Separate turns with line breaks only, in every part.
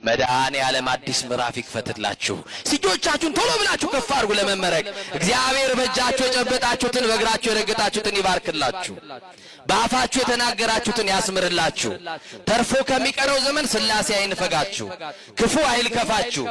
መድኃኔ ዓለም አዲስ ምዕራፍ ይክፈትላችሁ። እጆቻችሁን ቶሎ ብላችሁ ከፍ አድርጉ ለመመረቅ። እግዚአብሔር በእጃችሁ የጨበጣችሁትን በእግራችሁ የረገጣችሁትን ይባርክላችሁ። በአፋችሁ የተናገራችሁትን ያስምርላችሁ። ተርፎ ከሚቀረው ዘመን ሥላሴ አይንፈጋችሁ፣ ክፉ አይልከፋችሁ፣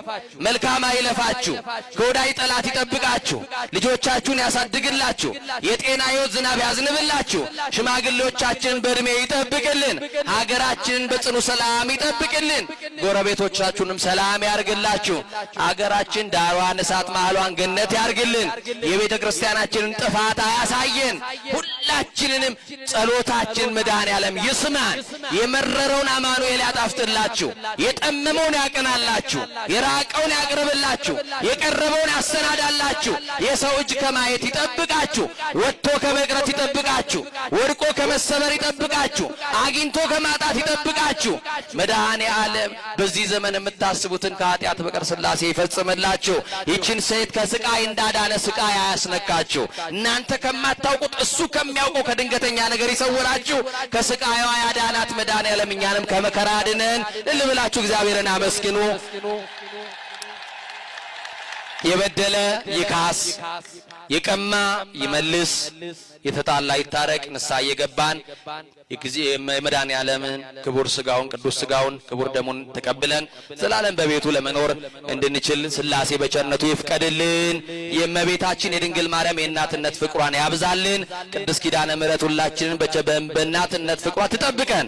መልካም አይለፋችሁ፣ ከወዳጅ ጠላት ይጠብቃችሁ፣ ልጆቻችሁን ያሳድግላችሁ፣ የጤና ሕይወት ዝናብ ያዝንብላችሁ፣ ሽማግሌዎቻችንን በእድሜ ይጠብቅልን፣ ሀገራችንን በጽኑ ሰላም ይጠብቅልን፣ ጎረቤቶቻችሁንም ሰላም ያርግላችሁ። አገራችን ዳሯን እሳት መሃሏን ገነት ያርግልን። የቤተ ክርስቲያናችንን ጥፋት አያሳየን። ሁላችንንም ጸሎታችን መድኃኔዓለም ይስማን። የመረረውን አማኑኤል ያጣፍጥላችሁ፣ የጠመመውን ያቀናላችሁ፣ የራቀውን ያቅርብላችሁ፣ የቀረበውን ያሰናዳላችሁ። የሰው እጅ ከማየት ይጠብቃችሁ፣ ወጥቶ ከመቅረት ይጠብቃችሁ፣ ወድቆ ከመሰበር ይጠብቃችሁ፣ አግኝቶ ከማጣት ይጠብቃችሁ። መድኃኔዓለም በዚህ ዘመን የምታስቡትን ከኃጢአት በቀር ሥላሴ ይፈጽምላችሁ። ይችን ሴት ከስቃይ እንዳዳነ ስቃይ አያስነካችሁ። እናንተ ከማታውቁት እሱ ከሚያውቀው ከድንገተኛ ነገር ይሰውራችሁ። ከስቃይዋ ያዳናት መድኃኔዓለም እኛንም ከመከራ አድነን። እልል ብላችሁ እግዚአብሔርን አመስግኑ። የበደለ ይካስ፣ የቀማ ይመልስ፣ የተጣላ ይታረቅ። ንስሐ እየገባን የጊዜ የመድኃኔዓለምን ክቡር ስጋውን ቅዱስ ስጋውን ክቡር ደሙን ተቀብለን ዘላለም በቤቱ ለመኖር እንድንችል ሥላሴ በቸርነቱ ይፍቀድልን። የእመቤታችን የድንግል ማርያም የእናትነት ፍቅሯን ያብዛልን። ቅድስት ኪዳነ ምሕረት ሁላችንን በእናትነት ፍቅሯ ትጠብቀን።